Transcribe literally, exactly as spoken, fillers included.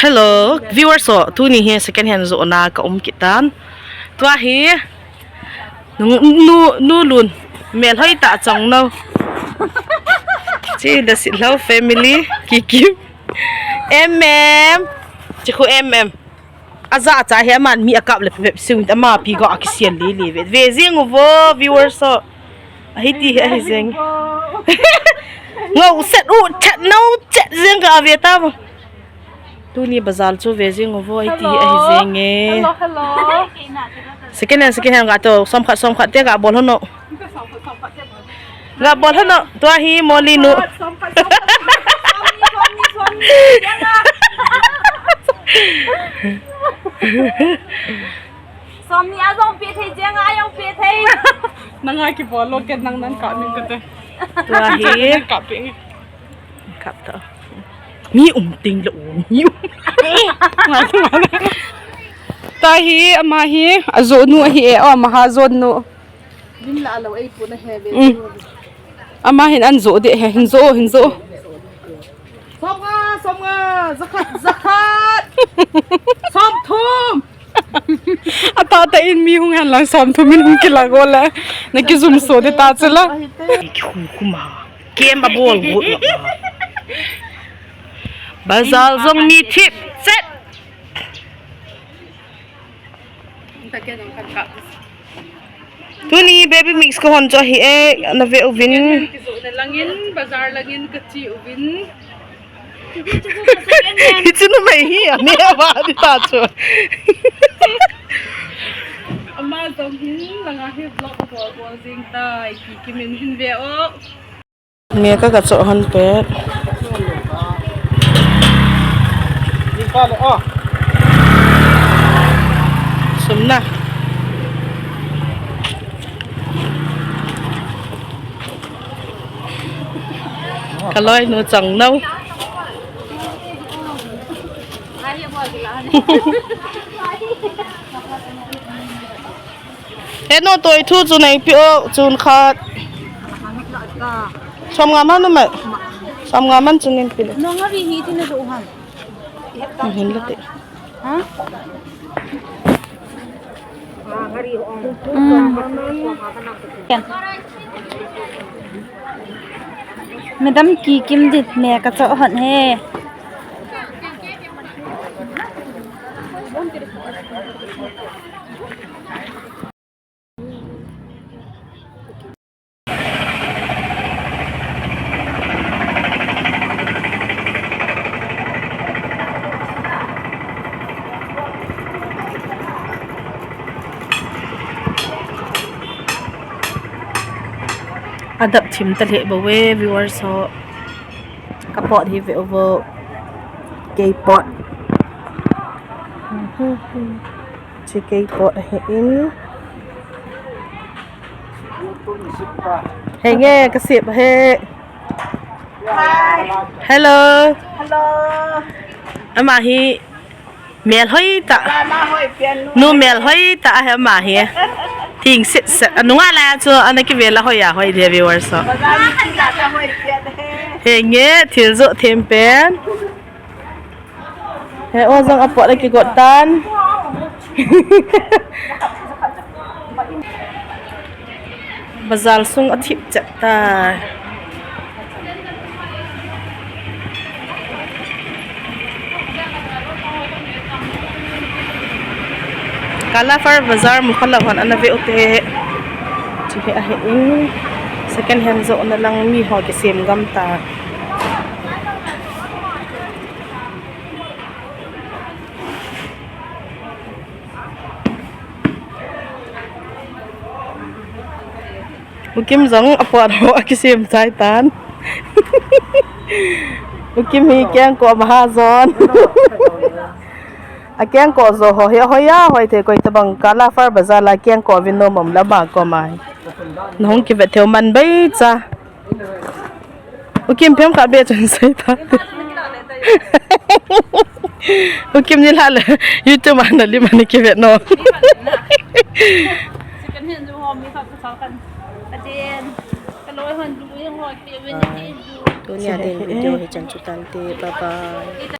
Hello, viewers ho, tuni hi second hand johna ka um kit tan. Tua hi, nu, nu, nu lun, mel hoi tah chang no. Chi da sit lo family, Kikim. M M. Chi khu M M. Aja cha hi aman mi akap le pep siu ama pi ga akisial le le ve. Ve jing uvo viewers ho. Ahi ti hi ahi jeng. Ngau set u chat no chat jeng ka ve ta mo. Tuni bazar chu ve jing uvo ahi ti hi ahi jeng e. Hello, hello. Second hand, second hand ga to som khat som khat te ga bol hono. Ga bol hono, tua hi Molly nu. Som ni a jong pe thei, jeng a jong pe thei. Nang a kibol lo ket nang nan kap min kate. Tua hi. Nang kap pe nge. Kap ta. Mi um ting lo, mi um. Tua hi, ama hi, ajoh nu ahi e, o, ama ha joh nu. Min la lo ei pu na he ve. Mm. Ama hin an joh de he, hin joh, hin joh. Som nga, som nga, jakhat, jakhat. Som thum. Atah tah in mi hung hen lang som thum in hung kila go le. Na kijum so de ta chu la. Khu khu ma. Kem a bol go. Bazar jong mi thip chet. Tuni baby mix ka hon chu ahi e, na ve uvin. Kijoh na langin, bazar langin ka che uvin. Hichu na mai hi, a ne a va di ta chu. Ama jong hin, langa hi vlog bol bol jing tai, Kikim in hin ve o. Mel ka ka choh hon pet. Sum na. Ka loi nu chang no. He no, toi thu chu nei pi o, chun khat. Som nga man um e. Som nga man chu nin pi le. Nong a ri hi ti na jo han. Hin le te. Ha? Mm. Madam Kikim dit mel ka choh hon he. Adap thim ta lheh bou ve, viewers ho. Ka pot hi ve uvo. Kei pot. Chi kei pot ahi in. Henge, ka sep ahi. Hi. Hello. Hello. Ama hi mel hoi ta. Ba ma hoi pian nu. Nu mel hoi ta ahi ama hi. Thing set set. Anunga la chu ana kive la hoi a hoi le viewers ho. Ba ma hoi pian he. Henge, thil jo them pen. He, o jong a pot a kigot tan. Bazar sung a thip chet ta. Kalafar Bazar mu khala hon ana ve u te. Chi he ahi in. Second hand jo na lang mi ho kisem gam ta. U Kim jong a pot ho a kisem chai tan. U Kim hi kengkoh mahajon. A kengkoh jo ho hi hoi a hoi thei koi tabang Kalafar Bazar la kengkoh vin nom um la ma ko mai. Na hung kivet theu man bei cha. U Kim phem ka be chun sai ta. U Kim ni la le YouTube ana lim ana kivet no. Second hand jo ho mi kha ka sa kan. Aden. Ka loi hon du yang ho ke wen ni du. Tunia din video hi chan chu tan te. Bye bye.